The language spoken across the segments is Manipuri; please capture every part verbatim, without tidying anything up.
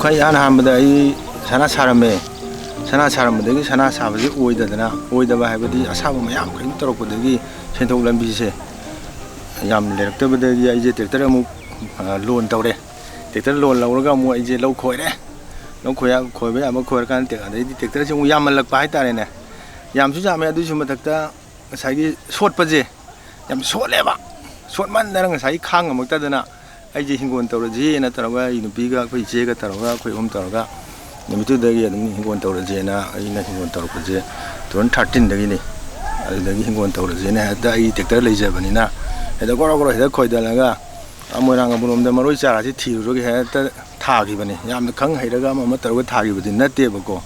ꯑꯩ ꯏꯍꯥꯟ ꯍꯥꯟꯕꯗ ꯑꯩ ꯁꯅꯥ ꯁꯥꯔꯝꯃꯦ꯫ ꯁꯅꯥ ꯁꯥꯔꯝꯕꯗꯒꯤ ꯁꯅꯥ ꯁꯥꯕꯁꯤ ꯑꯣꯏꯗꯗꯅ, ꯑꯣꯏꯗꯕ ꯍꯥꯏꯕꯗꯤ ꯑꯁꯥꯕ ꯃꯌꯥꯝ ꯀꯩꯅꯣ ꯇꯧꯔꯛꯄꯗꯒꯤ ꯁꯦꯟꯊꯣꯛ ꯂꯝꯕꯤꯁꯦ ꯌꯥꯝ ꯂꯩꯔꯛꯇꯕꯗꯒꯤ ꯑꯩꯁꯦ ꯇ꯭ꯔꯦꯛꯇꯔ ꯑꯃꯨꯛ, ꯑ, ꯂꯣꯟ ꯇꯧꯔꯦ꯫ ꯇ꯭ꯔꯦꯛꯇꯔ ꯂꯣꯟ ꯂꯧꯔꯒ ꯑꯃꯨꯛ ꯑꯩꯁꯦ ꯂꯧ ꯈꯣꯏꯔꯦ꯫ ꯂꯧ ꯈꯣꯏ-, ꯈꯣꯏꯕ ꯌꯥꯕ ꯈꯣꯏꯔꯀꯥꯟꯗ ꯇꯦꯛ-, ꯑꯗꯩꯗꯤ ꯇ꯭ꯔꯦꯛꯇꯔꯁꯦ ꯑꯃꯨꯛ ꯌꯥꯝꯃꯜꯂꯛꯄ ꯍꯥꯏꯇꯥꯔꯦꯅꯦ꯫ ꯌꯥꯝꯁꯨ ꯌꯥꯝꯃꯦ, ꯑꯗꯨꯒꯤꯁꯨ ꯃꯊꯛꯇ ꯉꯁꯥꯏꯒꯤ ꯁꯣꯠꯄꯁꯦ ꯌꯥꯝ ꯁꯣꯠꯂꯦꯕ꯫ ꯁꯣꯠꯃꯟꯗꯅ ꯉꯁꯥꯏꯒꯤ ꯈꯥꯡ ꯉꯝꯃꯛꯇꯗꯅ ꯑꯩꯁꯦ ꯍꯤꯡꯒꯣꯜ ꯇꯧꯔꯁꯦꯅ ꯇꯧꯔꯒ ꯑꯩ ꯅꯨꯄꯤꯒ ꯑꯩꯈꯣꯏ ꯏꯆꯦꯒ ꯇꯧꯔꯒ ꯑꯩꯈꯣꯏ ꯑꯍꯨꯝ ꯇꯧꯔꯒ ꯅꯨꯃꯤꯠꯇꯨꯗꯒꯤ ꯑꯗꯨꯝ ꯍꯤꯡꯒꯣꯜ ꯇꯧꯔꯁꯦꯅ ꯑꯩꯅ ꯍꯤꯡꯒꯣꯜ ꯇꯧꯔꯛꯄꯁꯦ two thousand thirteen ꯗꯒꯤꯅꯤ꯫ ꯑꯗꯨꯗꯒꯤ ꯍꯤꯡꯒꯣꯜ ꯇꯧꯔꯁꯦꯅ ꯍꯦꯛꯇ ꯑꯩ ꯇ꯭ꯔꯦꯛꯇꯔ ꯂꯩꯖꯕꯅꯤꯅ ꯍꯦꯛꯇ ꯒꯣꯔꯣ ꯒꯣꯔꯣ ꯍꯦꯛꯇ ꯈꯣꯏꯗꯠꯂꯒ, ꯑ, ꯃꯣꯏꯔꯥꯡ ꯑꯃꯔꯣꯝꯗ ꯃꯔꯣꯏ ꯆꯥꯔꯥꯁꯦ ꯊꯤꯔꯨꯔꯒ ꯍꯦꯛꯇ ꯊꯥꯈꯤꯕꯅꯤ꯫ ꯌꯥꯝꯅ ꯈꯪ ꯍꯩꯔꯒ ꯑꯃ ꯑꯃ ꯇꯧꯔꯒ ꯊꯥꯈꯤꯕꯗꯤ ꯅꯠꯇꯦꯕꯀꯣ꯫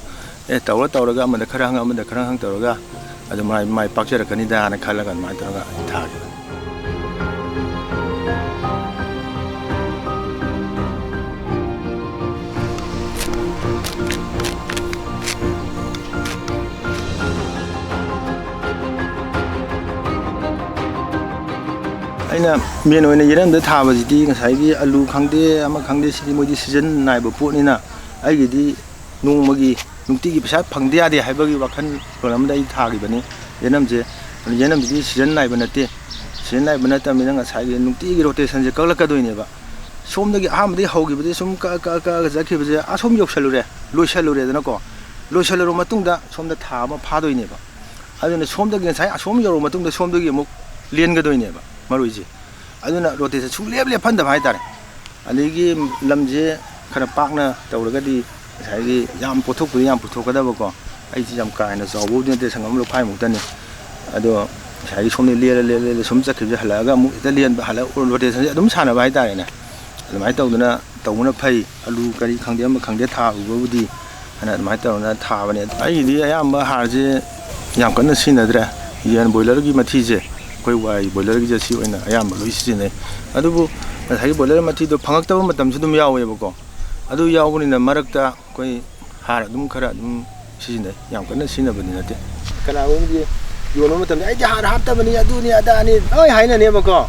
ꯑꯦ, ꯇꯧꯔ ꯇꯧꯔꯒ ꯑꯃꯗ ꯈꯔ ꯍꯪ, ꯑꯃꯗ ꯈꯔ ꯍꯪ ꯇꯧꯔꯒ ꯑꯗꯨ ꯃꯥꯏ, ꯃꯥꯏ ꯄꯥꯛꯆꯔꯛꯀꯅꯤꯗꯥꯅ ꯈꯜꯂꯒ ꯑꯗꯨꯃꯥꯏꯅ ꯇꯧꯔꯒ ꯑꯩ ꯊꯥꯈꯤꯕꯅꯤ꯫ ꯑꯩꯅ ꯃꯦꯟ ꯑꯣꯏꯅ ꯌꯦꯅꯝꯗ ꯊꯥꯕꯁꯤꯗꯤ ꯉꯁꯥꯏꯒꯤ ꯑꯂꯨ ꯈꯪꯗꯦ, ꯑꯃ ꯈꯪꯗꯦ, ꯁꯤꯗꯤ ꯃꯣꯏꯗꯤ ꯁꯤꯖꯟ ꯅꯥꯏꯕ ꯄꯣꯠꯅꯤꯅ ꯑꯩꯒꯤꯗꯤ ꯅꯣꯡꯃꯒꯤ, ꯅꯨꯡꯇꯤꯒꯤ ꯄꯩꯁꯥ ꯐꯪꯗ ꯌꯥꯗꯦ ꯍꯥꯏꯕꯒꯤ ꯋꯥꯈꯜꯂꯣꯟ ꯑꯃꯗ ꯑꯩ ꯊꯥꯈꯤꯕꯅꯤ ꯌꯦꯅꯝꯁꯦ꯫ ꯑꯗꯨ ꯌꯦꯅꯝꯁꯤꯗꯤ ꯁꯤꯖꯟ ꯅꯥꯏꯕ ꯅꯠꯇꯦ꯫ ꯁꯤꯖꯟ ꯅꯥꯏꯕ ꯅꯠꯇꯕꯅꯤꯅ ꯉꯁꯥꯏꯒꯤ ꯅꯨꯡꯇꯤꯒꯤ ꯔꯣꯇꯦꯁꯟꯁꯦ ꯀꯛꯂꯛꯀꯗꯣꯏꯅꯦꯕ꯫ ꯁꯣꯝꯗꯒꯤ ꯑꯍꯥꯟꯕꯗꯒꯤ ꯍꯧꯈꯤꯕꯗꯒꯤ ꯁꯨꯝ ꯀꯛꯑ, ꯀꯛꯑ, ꯀꯛꯑꯒ ꯆꯠꯈꯤꯕꯁꯦ ꯑꯁꯣꯝ ꯌꯧꯁꯜꯂꯨꯔꯦ, ꯂꯣꯏꯁꯜꯂꯨꯔꯦꯗꯅꯀꯣ꯫ ꯂꯣꯏꯁꯜꯂꯨꯔ ꯃꯇꯨꯡꯗ ꯁꯣꯝꯗ ꯊꯥ ꯑꯃ ꯐꯥꯗꯣꯏꯅꯦꯕ꯫ ꯑꯗꯨꯅ ꯁꯣꯝꯗꯒꯤ ꯉꯁꯥꯏ ꯑꯁꯣꯝ ꯌꯧꯔꯕ ꯃꯇꯨꯡꯗ ꯁꯣꯝꯗꯒꯤ ꯑꯃꯨꯛ ꯂꯦꯟꯒꯗꯣꯏꯅꯦꯕ ꯃꯔꯨꯏꯁꯦ꯫ ꯑꯗꯨꯅ ꯔꯣꯇꯦꯁꯟ ꯁꯨꯡꯂꯦꯞ ꯂꯦꯞꯍꯟꯗꯕ ꯍꯥꯏꯇꯥꯔꯦ꯫ ꯑꯗꯒꯤ ꯂꯝꯁꯦ ꯈꯔ ꯄꯥꯛꯅ ꯇꯧꯔꯒꯗꯤ ꯉꯁꯥꯏꯒꯤ ꯌꯥꯝ ꯄꯣꯠꯊꯣꯛꯄꯨꯗꯤ ꯌꯥꯝ ꯄꯨꯊꯣꯛꯀꯗꯕꯀꯣ꯫ ꯑꯩꯁꯤ ꯌꯥꯝ ꯀꯥ ꯍꯦꯟꯅ ꯆꯥꯎꯕꯕꯨꯗꯤ ꯅꯠꯇꯦ, ꯁꯪꯒꯝ ꯂꯨꯈꯥꯏꯃꯨꯛꯇꯅꯤ꯫ ꯑꯗꯣ ꯉꯁꯥꯏꯒꯤ ꯁꯣꯝꯗ ꯂꯦꯜꯂ, ꯂꯦꯜꯂ, ꯂꯦꯜꯂ ꯁꯨꯝ ꯆꯠꯈꯤꯕꯁꯦ ꯍꯜꯂꯛꯑꯒ ꯑꯃꯨꯛ ꯍꯦꯛꯇ ꯂꯦꯟꯕ, ꯍꯜꯂꯛ-, ꯔꯣꯇꯦꯁꯟꯁꯦ ꯑꯗꯨꯝ ꯁꯥꯟꯅꯕ ꯍꯥꯏꯇꯥꯔꯦꯅꯦ꯫ ꯑꯗꯨꯃꯥꯏꯅ ꯇꯧꯗꯅ ꯇꯧꯕꯅ ꯐꯩ꯫ ꯑꯂꯨ ꯀꯔꯤ ꯈꯪꯗꯦ, ꯑꯃ ꯈꯪꯗꯦ ꯊꯥꯔꯨꯕꯕꯨꯗꯤ ꯍꯥꯏꯅ ꯑꯗꯨꯃꯥꯏꯅ ꯇꯧꯗꯅ ꯊꯥꯕꯅꯦ꯫ ꯑꯩꯒꯤꯗꯤ ꯑꯌꯥꯝꯕ ꯍꯥꯔꯁꯦ ꯌꯥꯝ ꯀꯟꯅ ꯁꯤꯖꯤꯟꯅꯗ꯭ꯔꯦ꯫ ꯌꯦꯟ ꯕꯣꯏꯂꯔꯒꯤ ꯃꯊꯤꯁꯦ, ꯑꯩꯈꯣꯏ ꯋꯥꯏ ꯕꯣꯏꯂꯔꯒꯤꯁꯦ ꯁꯤ ꯑꯣꯏꯅ ꯑꯌꯥꯝꯕ ꯂꯣꯏ ꯁꯤꯖꯤꯟꯅꯩ꯫ ꯑꯗꯨꯕꯨ ꯉꯁꯥꯏꯒꯤ ꯕꯣꯏꯂꯔ ꯃꯊꯤꯗꯣ ꯐꯪꯉꯛꯇꯕ ꯃꯇꯝꯁꯨ ꯑꯗꯨꯝ ꯌꯥꯎꯋꯦꯕꯀꯣ꯫ ꯑꯗꯨ ꯌꯥꯎꯕꯅꯤꯅ ꯃꯔꯛꯇ ꯑꯩꯈꯣꯏ ꯍꯥꯔ ꯑꯗꯨꯝ ꯈꯔ ꯑꯗꯨꯝ ꯁꯤꯖꯤꯟꯅꯩ, ꯌꯥꯝ ꯀꯟꯅ ꯁꯤꯖꯤꯟꯅꯕꯗꯤ ꯅꯠꯇꯦ꯫ ꯀꯅꯥꯒꯨꯝꯕꯗꯤ ꯌꯣꯟꯕ ꯃꯇꯝꯗ "ꯑꯩꯗꯤ ꯍꯥꯔ ꯍꯥꯞꯇꯕꯅꯤ, ꯑꯗꯨꯅꯤ ꯑꯗꯥꯅꯤ" ꯂꯣꯏ ꯍꯥꯏꯅꯅꯦꯕꯀꯣ꯫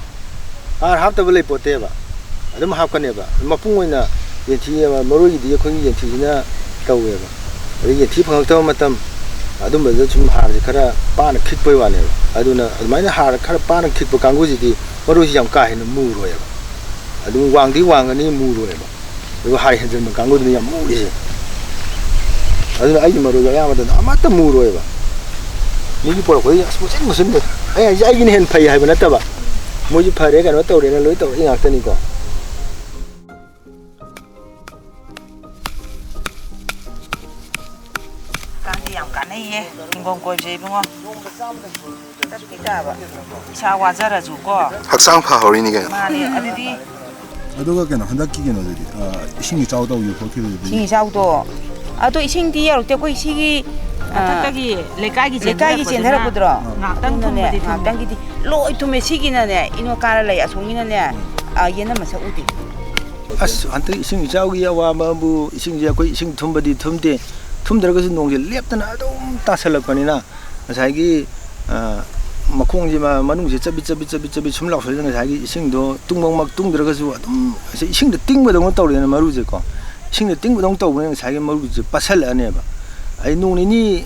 ꯍꯥꯔ ꯍꯥꯞꯇꯕ ꯂꯩꯄꯣꯠꯇꯦꯕ, ꯑꯗꯨꯝ ꯍꯥꯞꯀꯅꯦꯕ꯫ ꯃꯄꯨꯡ ꯑꯣꯏꯅ ꯌꯦꯟꯊꯤ ꯑꯃ, ꯃꯔꯣꯏꯒꯤꯗꯤ ꯑꯩꯈꯣꯏꯒꯤ ꯌꯦꯟꯊꯤꯁꯤꯅ ꯇꯧꯋꯦꯕ꯫ ꯑꯗꯩ ꯌꯦꯟꯊꯤ ꯐꯪꯉꯛꯇꯕ ꯃꯇꯝ, ꯑꯗꯨꯝꯕꯗ ꯁꯨꯝ ꯍꯥꯔꯁꯦ ꯈꯔ ꯄꯥꯅ ꯈꯤꯛꯄꯩ ꯋꯥꯅꯦꯕ꯫ ꯑꯗꯨꯅ ꯑꯗꯨꯃꯥꯏꯅ ꯍꯥꯔ ꯈꯔ ꯄꯥꯅ ꯈꯤꯛꯄ ꯀꯥꯡꯕꯨꯁꯤꯗꯤ ꯃꯔꯣꯏꯁꯤ ꯌꯥꯝ ꯀꯥ ꯍꯦꯟꯅ ꯃꯨꯔꯣꯏꯕ꯫ ꯑꯗꯨꯝ ꯋꯥꯡꯗꯤ ꯋꯥꯡꯒꯅꯤ, ꯃꯨꯔꯣꯏꯕ꯫ ꯑꯗꯨꯒ ꯍꯥꯔ ꯍꯦꯟꯖꯟꯕ ꯀꯥꯡꯕꯨꯗꯨꯅ ꯌꯥꯝ ꯃꯨꯔꯤꯁꯦ꯫ ꯑꯗꯨꯅ ꯑꯩꯒꯤ ꯃꯔꯣꯏꯗꯣ ꯑꯌꯥꯝꯕ ꯃꯇꯝꯗ ꯑꯃꯠꯇ ꯃꯨꯔꯣꯏꯕ꯫ ꯃꯤꯒꯤ ꯄꯨꯔꯛꯄꯗꯤ ꯑꯁ ꯃꯨꯁꯤꯟ ꯃꯨꯁꯤꯟꯗꯦ꯫ ꯑꯩ ꯍꯥꯏꯁꯦ ꯑꯩꯒꯤꯅ ꯍꯦꯟꯅ ꯐꯩ ꯍꯥꯏꯕ ꯅꯠꯇꯕ꯫ ꯃꯣꯏꯁꯨ ꯐꯔꯦ, ꯀꯩꯅꯣ ꯇꯧꯔꯦꯅ ꯂꯣꯏ ꯇꯧꯔꯛꯏ ꯉꯥꯛꯇꯅꯤꯀꯣ꯫ ꯀꯥꯟꯗꯤ ꯌꯥꯝ ꯀꯥꯟꯅꯩꯌꯦ, ꯍꯤꯡꯒꯣꯜ ꯀꯣꯏꯕꯁꯦ ꯏꯕꯨꯡꯉꯣ꯫ ꯆꯠꯄꯤ ꯇꯥꯕ꯫ ꯏꯁꯥ ꯋꯥꯖꯔꯁꯨꯀꯣ꯫ ꯍꯛꯆꯥꯡ ꯐꯍꯧꯔꯤꯅꯤ ꯀꯩꯅꯣ꯫ ꯃꯥꯅꯦ, ꯑꯗꯨꯗꯤ꯫ ꯑꯗꯨꯒ ꯀꯩꯅꯣ, ꯍꯟꯗꯛꯀꯤ ꯀꯩꯅꯣꯗꯨꯗꯤ, ꯑ, ꯏꯁꯤꯡ ꯏꯆꯥꯎ ꯇꯧꯈꯤꯕ ꯈꯣꯠꯈꯤꯕꯗꯨꯗꯤ? ꯏꯁꯤꯡ ꯏꯆꯥꯎꯗꯣ, ꯑꯗꯣ ꯏꯁꯤꯡꯗꯤ ꯌꯧꯔꯛꯇꯦ꯫ ꯑꯩꯈꯣꯏ ꯁꯤꯒꯤ, ꯑ, ꯃꯊꯛꯇꯒꯤ ꯂꯩꯀꯥꯏꯒꯤ ꯂꯩꯀꯥꯏꯒꯤ ꯆꯦꯟꯊꯔꯛꯄꯗꯨꯅ ꯆꯦꯟꯊꯔꯛꯄꯗꯨꯔꯣ? ꯉꯥꯛꯇꯪ ꯑꯗꯨꯅꯅꯦ, ꯊꯨꯝꯕꯗꯤ ꯊꯨꯝꯃꯤ꯫ ꯉꯥꯛꯇꯪꯒꯤꯗꯤ ꯂꯣꯏ ꯊꯨꯝꯃꯦ꯫ ꯁꯤꯒꯤꯅꯅꯦ, ꯏꯅꯣ ꯀꯥꯔ ꯂꯩ ꯑꯁꯣꯝꯒꯤꯅꯅꯦ, ꯑ, ꯌꯦꯟꯅ ꯃꯁꯛ ꯎꯗꯦ꯫ ꯑꯁ, ꯍꯟꯗꯛ ꯏꯁꯤꯡ ꯏꯆꯥꯎꯒꯤ ꯑꯋꯥꯕꯕꯨ, ꯏꯁꯤꯡꯁꯦ ꯑꯩꯈꯣꯏ ꯏꯁꯤꯡ ꯊꯨꯝꯕꯗꯤ ꯊꯨꯝꯗꯦ, ꯊꯨꯝꯗ꯭ꯔꯒꯁꯨ ꯅꯣꯡꯁꯦ ꯂꯦꯞꯇꯅ ꯑꯗꯨꯝ ꯇꯥꯁꯜꯂꯛꯄꯅꯤꯅ, ꯉꯁꯥꯏꯒꯤ, ꯑ, ꯃꯈꯣꯡꯁꯦ ꯃ-, ꯃꯅꯨꯡꯁꯦ ꯆꯕꯤꯠ ꯆꯕꯤꯠ ꯆꯕꯤꯠ ꯆꯕꯤꯠ ꯁꯨꯝ ꯂꯥꯎꯁꯜꯂꯛꯑꯦ꯫ ꯉꯁꯥꯏꯒꯤ ꯏꯁꯤꯡꯗꯣ ꯇꯨꯡꯕꯃꯛ ꯇꯨꯡꯗ꯭ꯔꯒꯁꯨ ꯑꯗꯨꯝ ꯉꯁꯥꯏ ꯏꯁꯤꯡꯗ ꯇꯤꯡꯕꯗꯧꯅ ꯇꯧꯔꯦꯅ ꯃꯔꯨꯁꯦꯀꯣ꯫ ꯏꯁꯤꯡꯗ ꯇꯤꯡꯕꯗꯧꯅ ꯇꯧꯕꯅꯤꯅ ꯉꯁꯥꯏꯒꯤ ꯃꯔꯨꯁꯦ ꯄꯠꯁꯜꯂꯛꯑꯅꯦꯕ꯫ ꯑꯩ ꯅꯣꯡ ꯅꯤꯅꯤ,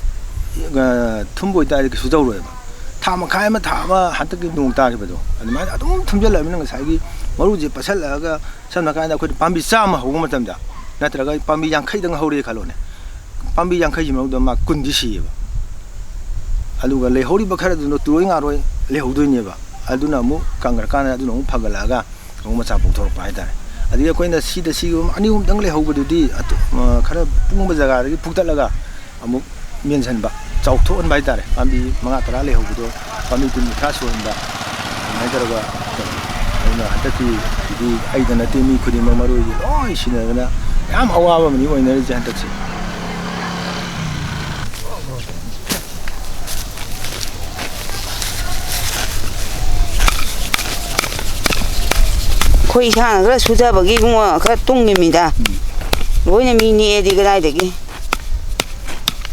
ꯑ, ꯊꯨꯝꯕ ꯑꯣꯏꯇꯥꯔꯗꯤ ꯀꯩꯁꯨ ꯇꯧꯔꯣꯏꯕ꯫ ꯊꯥ ꯃꯈꯥꯏ ꯑꯃ, ꯊꯥ ꯑꯃ ꯍꯟꯗꯛꯀꯤ ꯅꯣꯡ ꯇꯥꯈꯤꯕꯗꯣ, ꯑꯗꯨꯃꯥꯏꯅ ꯑꯗꯨꯝ ꯊꯨꯝꯖꯜꯂꯛꯑꯕꯅꯤꯅ ꯉꯁꯥꯏꯒꯤ ꯃꯔꯨꯁꯦ ꯄꯠꯁꯜꯂꯛꯑꯒ, ꯁꯝꯅ ꯍꯥꯏꯔꯀꯥꯟꯗ ꯑꯩꯈꯣꯏꯗ ꯄꯥꯝꯕꯤ ꯆꯥꯝꯃ ꯍꯧꯕ ꯃꯇꯝꯗ, ꯅꯠꯇ꯭ꯔꯒ ꯄꯥꯝꯕꯤ ꯌꯥꯡꯈꯩꯗꯪ ꯍꯧꯔꯦ ꯈꯜꯂꯣꯅꯦ, ꯄꯥꯝꯕꯤ ꯌꯥꯡꯈꯩꯁꯤ ꯃꯅꯨꯡꯗ ꯃꯥ ꯀꯨꯟꯗꯤ ꯁꯤꯌꯦꯕ꯫ ꯑꯗꯨꯒ ꯂꯩꯍꯧꯔꯤꯕ ꯈꯔꯗꯨꯅ ꯇꯨꯔꯣꯏ ꯉꯥꯔꯣꯏ ꯂꯩꯍꯧꯗꯣꯏꯅꯦꯕ꯫ ꯑꯗꯨꯅ ꯑꯃꯨꯛ ꯀꯪꯈ꯭ꯔꯀꯥꯟꯗ ꯑꯗꯨꯅ ꯑꯃꯨꯛ ꯐꯒꯠꯂꯛꯑꯒ ꯑꯃꯨꯛ ꯃꯆꯥ ꯄꯣꯛꯊꯣꯔꯛꯄ ꯍꯥꯏꯇꯥꯔꯦ꯫ ꯑꯗꯒꯤ ꯑꯩꯈꯣꯏꯅ ꯁꯤꯗ ꯁꯤꯒꯨꯝꯕ ꯑꯅꯤ ꯑꯍꯨꯝꯗꯪ ꯂꯩꯍꯧꯕꯗꯨꯗꯤ ꯑꯇꯣ-, ꯑ, ꯈꯔ ꯄꯨꯡꯕ ꯖꯒꯥꯗꯒꯤ ꯐꯨꯛꯇꯠꯂꯒ ꯑꯃꯨꯛ ꯃꯦꯟꯁꯤꯟꯕ, ꯆꯥꯎꯊꯣꯛꯍꯟꯕ ꯍꯥꯏꯇꯥꯔꯦ꯫ ꯄꯥꯝꯕꯤ ꯃꯉꯥ ꯇꯔꯥ ꯂꯩꯍꯧꯕꯗꯣ ꯄꯥꯝꯕꯤ ꯀꯨꯟ ꯀꯨꯟꯊ꯭ꯔꯥ ꯁꯨꯍꯟꯕ, ꯑꯗꯨꯃꯥꯏꯅ ꯇꯧꯔꯒ ꯇꯧꯏ꯫ ꯑꯗꯨꯅ ꯍꯟꯗꯛꯀꯤꯗꯤ ꯑꯩꯗ ꯅꯠꯇꯦ, ꯃꯤ ꯈꯨꯗꯤꯡꯃꯛ ꯃꯔꯨ ꯑꯣꯏꯅ ꯂꯣꯏ ꯁꯤꯟꯅꯗꯅ ꯌꯥꯝ ꯑꯋꯥꯕ ꯑꯃꯅꯤ ꯑꯣꯏꯅꯔꯤꯁꯦ ꯍꯟꯗꯛꯁꯦ꯫ ꯑꯩꯈꯣꯏ ꯏꯁꯥꯅ ꯈꯔ ꯁꯨꯖꯕꯒꯤ ꯏꯕꯨꯡꯉꯣ ꯈꯔ ꯇꯨꯡꯉꯤꯃꯤꯗ꯫ ꯎꯝ꯫ ꯂꯣꯏꯅ ꯃꯤ ꯅꯦꯛꯑꯗꯤ ꯀꯗꯥꯏꯗꯒꯤ?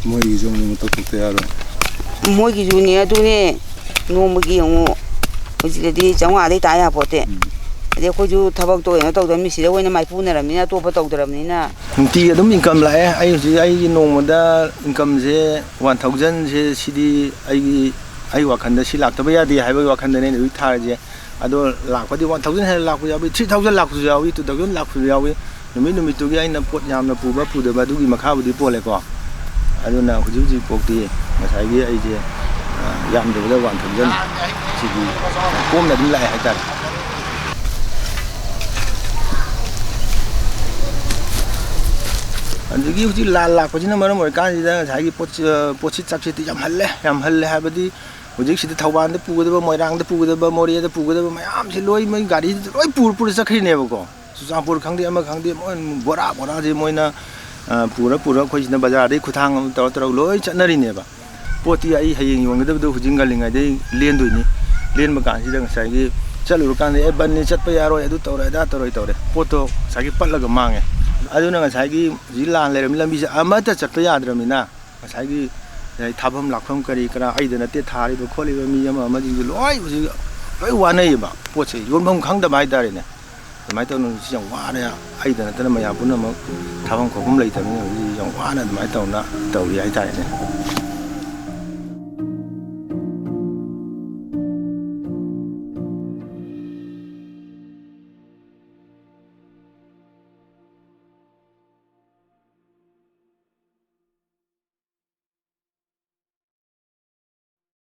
ꯃꯣꯏꯒꯤꯁꯨ ꯑꯃꯨꯛ ꯇꯧꯊꯣꯛꯇ ꯌꯥꯔꯣꯏ꯫ ꯃꯣꯏꯒꯤꯁꯨꯅꯦ, ꯑꯗꯨꯅꯦ, ꯅꯣꯡꯃꯒꯤ ꯑꯃꯨꯛ ꯍꯧꯖꯤꯛꯇꯗꯤ ꯆꯥꯝꯃꯉꯥꯗꯩ ꯇꯥ ꯌꯥꯄꯣꯠꯇꯦ꯫ ꯎꯝ꯫ ꯑꯗꯩ ꯑꯩꯈꯣꯏꯁꯨ ꯊꯕꯛꯇꯣ ꯀꯩꯅꯣ ꯇꯧꯗꯕ, ꯃꯤꯁꯇ꯭ꯔꯤꯗ ꯑꯣꯏꯅ ꯃꯥꯏꯄꯨꯅꯔꯕꯅꯤꯅ, ꯑꯇꯣꯞꯄ ꯇꯧꯗ꯭ꯔꯕꯅꯤꯅ꯫ ꯅꯨꯡꯇꯤꯒꯤ ꯑꯗꯨꯝ ꯏꯟꯀꯝ ꯂꯥꯛꯑꯦ꯫ ꯑꯩ ꯍꯧꯖꯤꯛ ꯑꯩꯒꯤ ꯅꯣꯡꯃꯗ ꯏꯟꯀꯝꯁꯦ ꯋꯥꯟ ꯊꯥꯎꯖꯟꯁꯦ, ꯁꯤꯗꯤ ꯑꯩꯒꯤ, ꯑꯩ ꯋꯥꯈꯜꯗ ꯁꯤ ꯂꯥꯛꯇꯕ ꯌꯥꯗꯦ ꯍꯥꯏꯕꯒꯤ ꯋꯥꯈꯜꯗꯅꯦ ꯑꯩꯅ ꯍꯧꯖꯤꯛ ꯊꯥꯔꯤꯁꯦ꯫ ꯑꯗꯣ ꯂꯥꯛꯄꯗꯤ ꯋꯥꯟ ꯊꯥꯎꯖꯟ ꯍꯦꯟꯅ ꯂꯥꯛꯄꯁꯨ ꯌꯥꯎꯏ, ꯊ꯭ꯔꯤ ꯊꯥꯎꯖꯟ ꯂꯥꯛꯄꯁꯨ ꯌꯥꯎꯏ, ꯇꯨ ꯊꯥꯎꯖꯟ ꯂꯥꯛꯄꯁꯨ ꯌꯥꯎꯏ꯫ ꯅꯨꯃꯤꯠ ꯅꯨꯃꯤꯠꯇꯨꯒꯤ ꯑꯩꯅ ꯄꯣꯠ ꯌꯥꯝꯅ ꯄꯨꯕ ꯄꯨꯗꯕ ꯑꯗꯨꯒꯤ ꯃꯈꯥꯕꯨꯗꯤ ꯄꯣꯜꯂꯦꯀꯣ꯫ ꯑꯗꯨꯅ ꯍꯧꯖꯤꯛ ꯍꯧꯖꯤꯛ ꯐꯥꯎꯗꯤ ꯉꯁꯥꯏꯒꯤ ꯑꯩꯁꯦ, ꯑ, ꯌꯥꯝꯗ꯭ꯔꯕꯗ ꯋꯥꯟ ꯊꯥꯎꯖꯟ ꯁꯤꯗꯤ ꯀꯣꯝꯅ ꯑꯗꯨꯝ ꯂꯥꯛꯑꯦ ꯍꯥꯏꯇꯥꯔꯦ꯫ ꯑꯗꯒꯤ ꯍꯧꯖꯤꯛ ꯂꯥꯟ ꯂꯥꯛꯄꯁꯤꯅ ꯃꯔꯝ ꯑꯣꯏꯔꯀꯥꯟꯁꯤꯗ ꯉꯁꯥꯏꯒꯤ ꯄꯣꯠ-, ꯄꯣꯠꯁꯤꯠ ꯆꯥꯛꯁꯤꯠꯇꯤ ꯌꯥꯝ ꯍꯜꯂꯦ, ꯌꯥꯝ ꯍꯜꯂꯦ ꯍꯥꯏꯕꯗꯤ ꯍꯧꯖꯤꯛ ꯁꯤꯗ ꯊꯧꯕꯥꯜꯗ ꯄꯨꯒꯗꯕ, ꯃꯣꯏꯔꯥꯡꯗ ꯄꯨꯒꯗꯕ, ꯃꯣꯔꯦꯗ ꯄꯨꯒꯗꯕ ꯃꯌꯥꯝꯁꯤ ꯂꯣꯏ ꯃꯣꯏ ꯒꯥꯔꯤꯁꯤꯗ ꯂꯣꯏ ꯄꯨꯔ ꯄꯨꯔ ꯆꯠꯈ꯭ꯔꯤꯅꯦꯕꯀꯣ꯫ ꯆꯨꯔꯆꯥꯟꯄꯨꯔ ꯈꯪꯗꯦ, ꯑꯃ ꯈꯪꯗꯦ, ꯃꯣꯏ ꯕꯣꯔꯥ ꯕꯣꯔꯥꯁꯦ ꯃꯣꯏꯅ, ꯑ, ꯄꯨꯔ ꯄꯨꯔ ꯑꯩꯈꯣꯏꯁꯤꯅ ꯕꯖꯥꯔꯗꯒꯤ ꯈꯨꯠꯊꯥꯡ ꯑꯃ ꯇꯧꯔ ꯇꯧꯔ ꯂꯣꯏ ꯆꯠꯅꯔꯤꯅꯦꯕ꯫ ꯄꯣꯠꯇꯤ ꯑꯩ ꯍꯌꯦꯡ ꯌꯣꯟꯒꯗꯕꯗꯣ ꯍꯧꯖꯤꯛ ꯉꯜꯂꯤꯉꯩꯗꯩ ꯂꯦꯟꯗꯣꯏꯅꯤ꯫ ꯂꯦꯟꯕ ꯀꯥꯟꯁꯤꯗ ꯉꯁꯥꯏꯒꯤ ꯆꯠꯂꯨꯔꯀꯥꯟꯗ, "ꯑꯦ, ꯕꯟꯅꯤ, ꯆꯠꯄ ꯌꯥꯔꯣꯏ, ꯑꯗꯨ ꯇꯧꯔꯣꯏ, ꯑꯗꯥ ꯇꯧꯔꯣꯏ" ꯇꯧꯔꯦ꯫ ꯄꯣꯠꯇꯣ ꯉꯁꯥꯏꯒꯤ ꯄꯠꯂꯒ ꯃꯥꯡꯉꯦ꯫ ꯑꯗꯨꯅ ꯉꯁꯥꯏꯒꯤ ꯍꯧꯖꯤꯛ ꯂꯥꯟ ꯂꯩꯔꯝꯃꯤ ꯂꯝꯕꯤꯁꯦ ꯑꯃꯠꯇ ꯆꯠꯄ ꯌꯥꯗ꯭ꯔꯕꯅꯤꯅ, ꯉꯁꯥꯏꯒꯤ, ꯉꯁꯥꯏ ꯊꯥꯐꯝ ꯂꯥꯛꯐꯝ ꯀꯔꯤ ꯀꯔꯥ ꯑꯩꯗ ꯅꯠꯇꯦ, ꯊꯥꯔꯤꯕ ꯈꯣꯠꯂꯤꯕ ꯃꯤ ꯑꯃ ꯑꯃꯁꯤꯡꯁꯨ ꯂꯣꯏ ꯍꯧꯖꯤꯛ ꯂꯣꯏ ꯋꯥꯅꯩꯌꯦꯕ꯫ ꯄꯣꯠꯁꯦ ꯌꯣꯟꯐꯝ ꯈꯪꯗꯕ ꯍꯥꯏꯇꯥꯔꯦꯅꯦ꯫ ꯑꯗꯨꯃꯥꯏꯅ ꯇꯧꯗꯅ ꯁꯤ ꯌꯥꯝ ꯋꯥꯔꯦ꯫ ꯑꯩꯗ ꯅꯠꯇꯅ ꯃꯌꯥꯝ ꯄꯨꯝꯅꯃꯛ ꯊꯥꯐꯝ ꯈꯣꯠꯐꯝ ꯂꯩꯇꯕꯅꯤꯅ ꯍꯧꯖꯤꯛ ꯌꯥꯝ ꯋꯥꯅ ꯑꯗꯨꯃꯥꯏꯅ ꯇꯧꯅ ꯇꯧꯔꯤ ꯍꯥꯏꯇꯥꯔꯦꯅꯦ꯫